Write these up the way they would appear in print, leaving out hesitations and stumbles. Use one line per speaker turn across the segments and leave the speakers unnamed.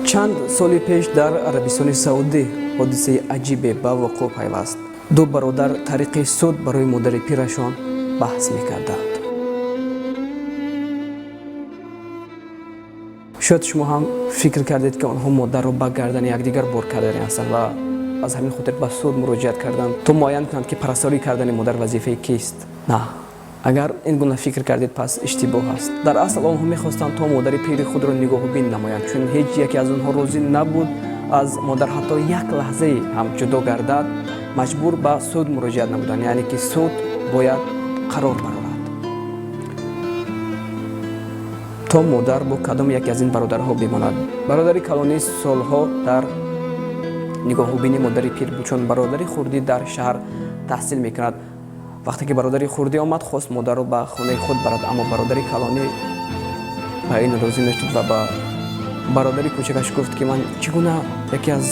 Чанд соли пеш дар Арабистони Саудӣ ҳодисаи аҷибе ба вуқӯъ пайваст. Ду бародар тариқи суд барои модари пирашон баҳс мекарданд. Шояд шумо ҳам фикр кардед, ки онҳо модарро ба гардани якдигар бор кардани ҳастанд ва аз ҳамин хотир ба суд муроҷиат карданд, то муайян кунанд, ки парасторӣ кардани модар вазифаи кист. На, агар ин гуна фикр кардед, пас иштибоҳ аст. Дар асл онҳо мехостанд, то модари пири худро нигоҳубин намоянд, чун ҳеҷ яке аз онҳо розӣ набуд аз модар ҳатто як лаҳзае ҳам ҷудо гардад. Маҷбур ба суд муроҷиат намуданд, яъне ки суд бояд қарор барорад, то модар бо кадом яке аз ин бародарҳо бимонад. Бародари калонӣ солҳо дар нигоҳубини модари пир буд, чун бародари хурдӣ дар шаҳр таҳсил мекунад. Вақте ки бародари хурдӣ омад, хост модарро ба хонаи худ барад, аммо бародари калонӣ ба ин розӣ нашуд ва ба бародари кӯчакаш гуфт, ки ман чӣ гуна яке аз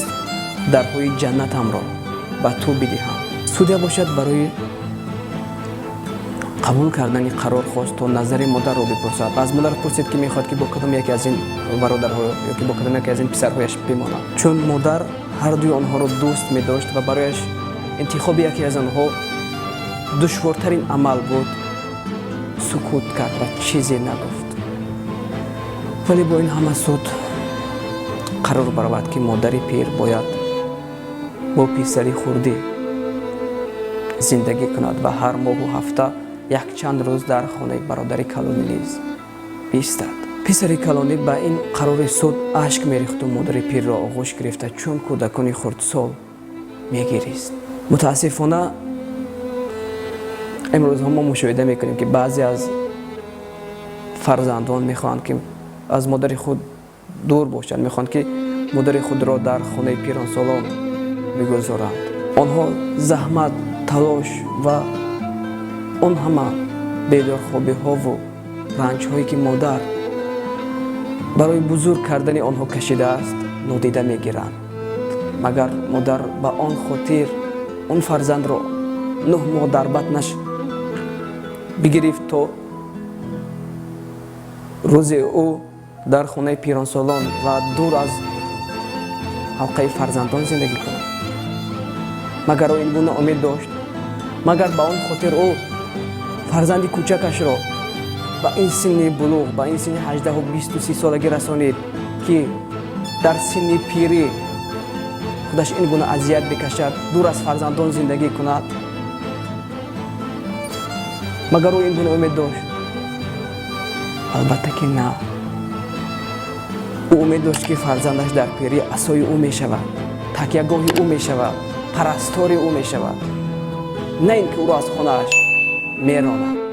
дарҳои ҷаннатамро ба ту бидиҳам? Судя бошад, барои қабул кардани қарор хост, то назари модарро бипурсад. Аз модар пурсид, ки мехоҳад, ки бо кадом яке аз ин бародарҳо ёки бо кадом яке аз ин писарҳояш бимонад. Чун модар ҳардуи онҳоро дӯст медошт ва барояш интихоби яке аз онҳо душвортарин амал буд, сукут кард ва чизе нагуфт. Вале бо ин ҳама суд қарор баровард, ки модари пир бояд бо писари хурдӣ зиндагӣ кунад ва ҳар моҳу ҳафта якчанд рӯз дар хонаи бародари калонӣ низ биистад. Писари калонӣ ба ин қарори суд ашк мерехту модари пирро оғӯш гирифта, чун кӯдакони хурдсол мегирист. Мутаассифона, имрӯзҳо мо мушоҳида мекунем, ки баъзе аз фарзандон мехоҳанд, ки аз модари худ дур бошанд, мехоҳанд, ки модари худро дар хонаи пиронсолон бигузоранд. Онҳо заҳмат, талош ва он ҳама бедорхобиҳову ранҷҳое, ки модар барои бузург кардани онҳо кашидааст, нодида мегиранд. Магар модар ба он хотир он фарзандро 9 моҳ дар батнаш бигирифт, то рӯзе ӯ дар хонаи пиронсолон ва дур аз ҳалқаи фарзандон зиндагӣ кунад? Магар ӯ ин гуна умед дошт? Магар ба он хотир ӯ фарзанди кӯчакашро ба ин синни булуғ, ба ин синни 18-у 20-у 30 солагӣ расонид, ки дар синни пирӣ худаш ин гуна азият бикашад, дур аз фарзандон зиндагӣ кунад? Магар ӯ ин гуна умед дошт? Албатта ки на. Ӯ умед дошт, ки фарзандаш дар пирӣ асои ӯ мешавад, такягоҳи ӯ мешавад, парастори ӯ мешавад, на ин ки ӯро аз хонааш меронад.